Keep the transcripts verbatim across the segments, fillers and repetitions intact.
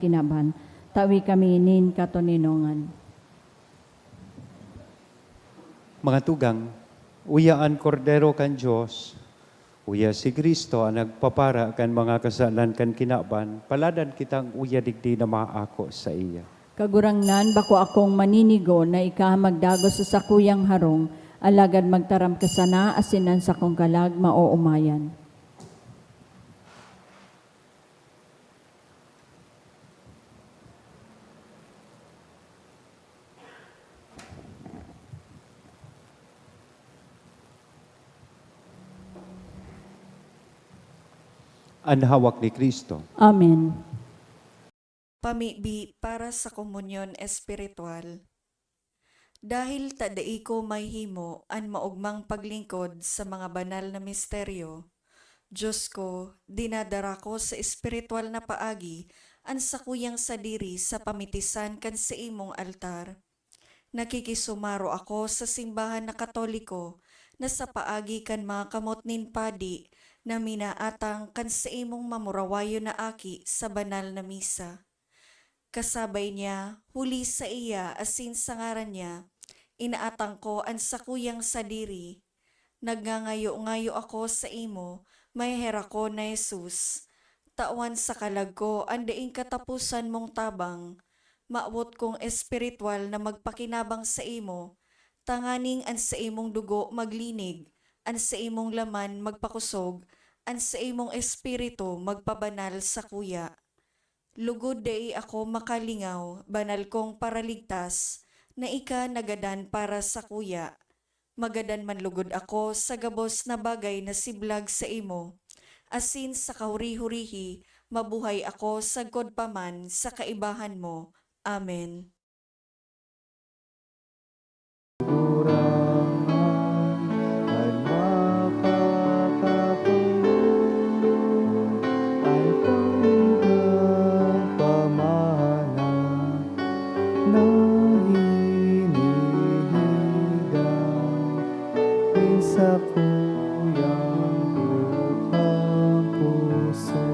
kinaban. Tawi kami nin katoninongan. Mga tugang, uya an Kordero kan Dios, uya si Cristo an nagpapara kan mga kasalan kan kinaban, paladan kitang uya digdi na maako saiya. Kagurangnan, bako akong maninigo na ika magdagos sa sakuyang harong, alagad magtaram ka sana asin an sakong kalag maoomayan. An hawak ni Cristo. Amen. Pamibi para sa komunyon espiritual. Dahil ta dai ko mahihimo an maogmang paglingkod sa mga banal na misteryo, Diyos ko, dinadara ko sa espiritual na paagi an sakuyang sadiri sa pamitisan kan saimong altar. Nakikisumaro ako sa simbahan na Katoliko na sa paagi kan mga kamot nin padi na minaatang kan saimong mamurawayon na aki sa banal na misa. Kasabay niya, huli saiya asin sa ngaran niya, inaatang ko an sakuyang sadiri. Nagngangayo-ngayo ako saimo, maheherakon na Jesus. Tawan sa kalag ko an daing kataposan mong tabang. Mawot kong espiritual na magpakinabang saimo, tanganing an saimong dugo maglinig, an saimong laman magpakosog, an saimong espiritu magpabanal sakuya. Lugod dai ako makalingaw, banal kong Paraligtas, na ika nagadan para sakuya. Magadan man lugod ako sa gabos na bagay na siblag saimo, asin sa kahuri-hurihi, mabuhay ako sagkod pa man sa kaibahan mo. Amen. Kagurangnan an mapapapangulon, an pangkat pamana na hinihiling nin sakuyang bukhang puso.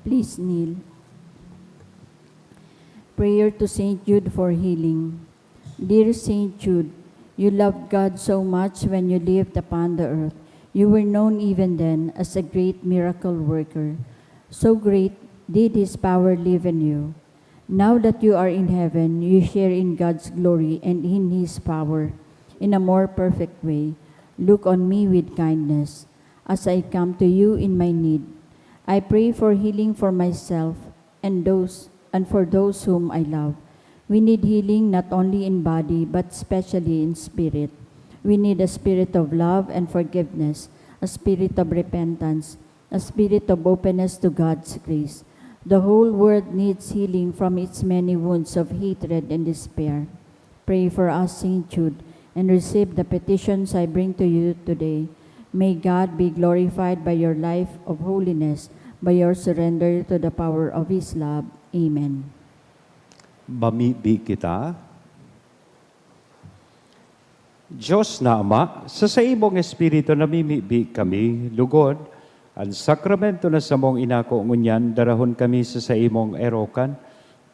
Please kneel. Prayer to Saint Jude for healing. Dear Saint Jude, you loved God so much when you lived upon the earth. You were known even then as a great miracle worker. So great did His power live in you. Now that you are in heaven, you share in God's glory and in His power in a more perfect way. Look on me with kindness as I come to you in my need. I pray for healing for myself and those, and for those whom I love. We need healing not only in body, but especially in spirit. We need a spirit of love and forgiveness, a spirit of repentance, a spirit of openness to God's grace. The whole world needs healing from its many wounds of hatred and despair. Pray for us, Saint Jude, and receive the petitions I bring to you today. May God be glorified by your life of holiness, by your surrender to the power of His love. Amen. Mamibi kita. Diyos na Ama, sa saimong Espiritu namimibi kami, lugod, an sakramento na samong inako ngunyan, darahon kami sa saimong erokan,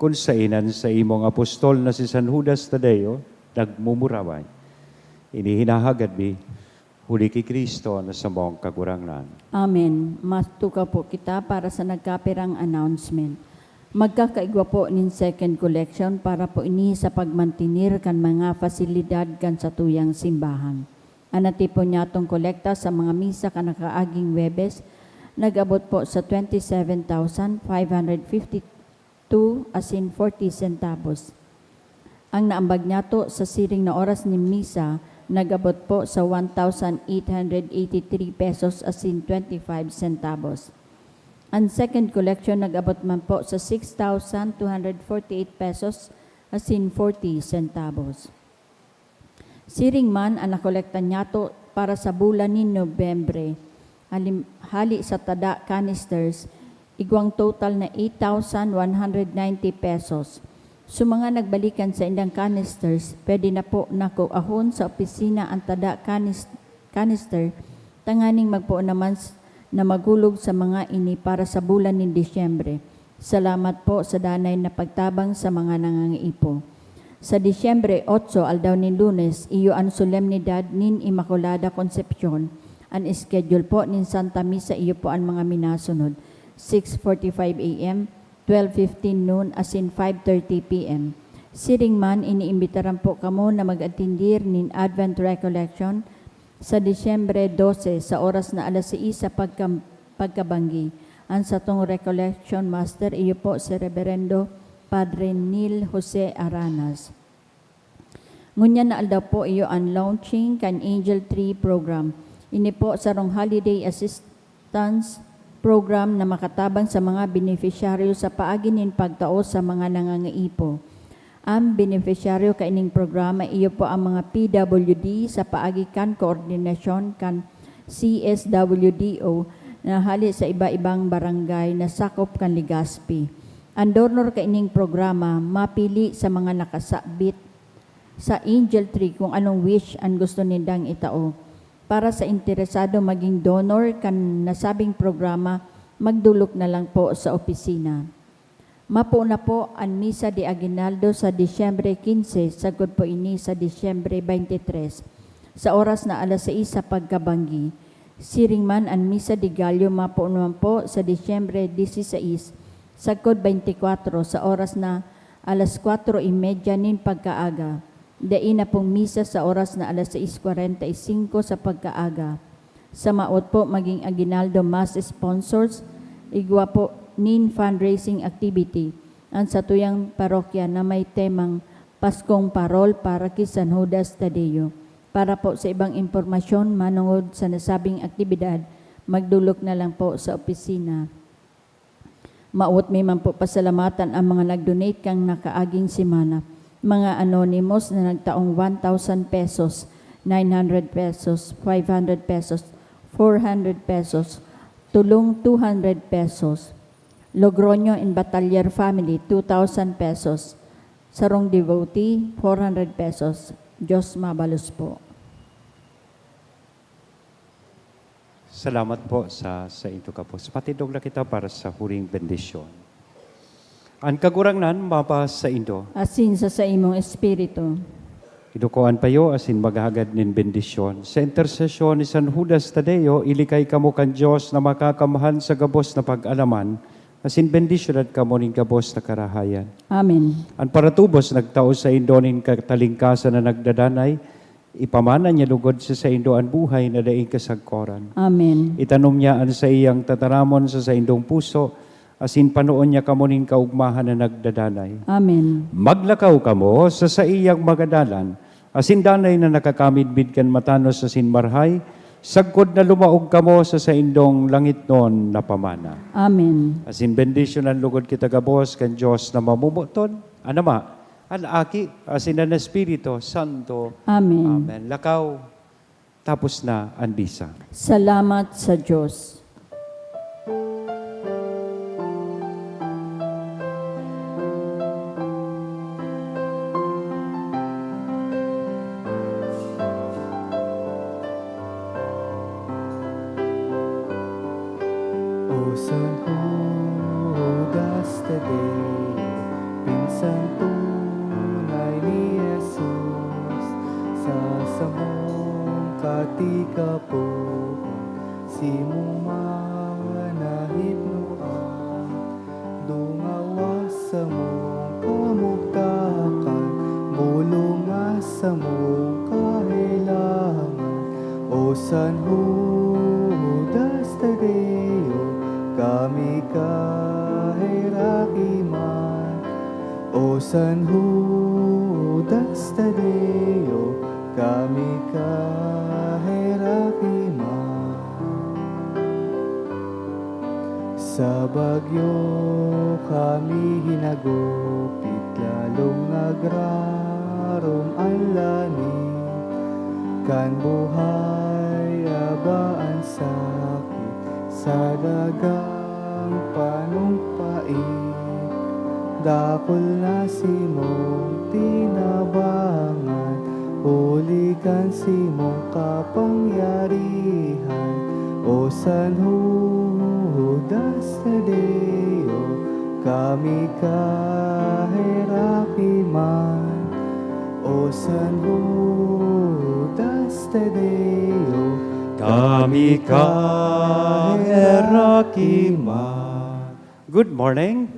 kun saen an saimong apostol na si San Judas Tadeo nagmumuraway. Ini hinahagad mi, huli ki Cristo na samong Kagurangnan. Amen. Matukaw po kita para sa nagkapirang announcement. Magkakaigwa po nin second collection para po ini sa pagmantener kan mga fasilidad kan satuyang simbahan. An natipon nyatong kolekta sa mga misa kan nakaaging Huwebes nag-abot po sa twenty seven thousand five hundred fifty two asin forty centavos. Ang naambag nyato sa siring na oras nin misa nag-abot po sa one thousand eight hundred eighty three pesos asin twenty five centavos. An second collection nag-abot man po sa six thousand two hundred forty eight pesos asin forty centavos. Siring man an nakolekta nyato para sa bulan nin Nobyembre, halim-, hali sa tada canisters, Igwang total na eight thousand one hundred ninety pesos. Sa mga nagbalikan sa indang canisters, pwede na po na kuahon sa opisina an tada canis-, canister, tanganing magpoon naman s-, na magulog sa mga ini para sa bulan nin Disyembre. Salamat po sa danay na pagtabang sa mga nangangaipo. Sa Disyembre otso, aldaw nin Lunes, iyo an solemnidad nin Immaculada Concepcion. An schedule po nin Santa Misa iyo po an mga minasunod, six forty-five A M, twelve fifteen noon asin five thirty P M. Siring man, iniimbitaran po kamo na mag-atindir nin Advent Recollection sa Disyembre dose, sa oras na alas sais sa pagka-, pagkabanggi. An satong Recollection Master, iyo po si Reberendo Padre Neil Jose Aranas. Ngunyan na aldaw po iyo an launching kan Angel Tree Program. Ini po sarong holiday assistance program na makatabang sa mga benepisyaryo sa paagi nin pagtao sa mga nangangaipo. An benepisyaryo kaining programa iyo po an mga P W D sa paagi kan koordinasyon kan C S W D O na hale sa iba-ibang barangay na sakop kan Legazpi. An donor kaining programa mapili sa mga nakasabit sa Angel Tree kung anong wish an gusto nindang itao. Para sa interesado maging donor kan nasabing programa, magdolok na lang po sa opisina. Mapo na po an Misa de Aguinaldo sa Disyembre quince, sagkod po ini sa Disyembre twenty-three, sa oras na alas sais sa pagkabanggi. Siring man an Misa de Gallo mapo naman po sa Disyembre dieciséis, sagkod twenty-four, sa oras na alas kwatro y media nin pagkaaga. Dai na pong misa sa oras na alas sais kwarenta y singko sa pagkaaga. Sa maot po maging aguinaldo mass sponsors, igwa po nin fundraising activity an satuyang parokya na may temang Paskong Parol para ki San Judas Tadeo. Para po sa ibang impormasyon manongod sa nasabing aktibidad, magdolok na lang po sa opisina. Mawot mi man po pasalamatan ang mga nag-donate kan nakaaging semana. Mga anonymous na nagtaong one thousand pesos, nine hundred pesos, five hundred pesos, four hundred pesos, tulong two hundred pesos. Logroño and Batalier family, two thousand pesos. Sarong devotee, four hundred pesos. Diyos mabalos po. Salamat po sa saindo gabos. Patindog na kita para sa huring bendisyon. An Kagurangnan mapasaindo. Asin sa saimong espiritu. Idukoan payo asin maghagad nin bendisyon. Sa intersesyon ni San Judas Tadeo, ilikay kamo kan Dios na Makakamhan sa gabos na pag-alaman, asin bendisyonan kamo nin gabos na karahayan. Amen. An paratubos nagtao saindo nin katalingkasan na nagdadanay, ipamana niya lugod sa saindo an buhay na daing kasagkoran. Amen. Itanom niya an saiyang tataramon sa saindong puso, asin panoon niya kamo nin kaogmahan na nagdadanay. Amen. Maglakaw kamo sa saiyang mga dalan, asin danay na nakakamidbid kan matanos asin marhay, sagkod na lumaog kamo sa saindong langitnon na pamana. Amen. Asin bendisyonan lugod kita gabos kan Dios na mamomoton, an Ama, an Aki, asin an Espiritu Santo. Amen. Amen. Lakaw, tapos na an misa. Salamat sa Dios. O San Judas Tadeo, pinsan tunay ni Jesus, sa samong katikapoon, si mo man nahipnoan, dungawa samong kamugtakan, bulong na samong kahelangan. O San Judas Tadeo, kami kaheraki man. O San Judas Tadeo, kami kaheraki man. Sa bagyo kami hinagupit, lalong nagrarom an langit. Kan buhay aba an sakit, sa dagang Panumpain, dakul na simong tinabangan, huli kan simong kapangyarihan. O San Judas Tadeo, kami kaheraki man. O San Judas Tadeo, kami kaheraki man. Good morning.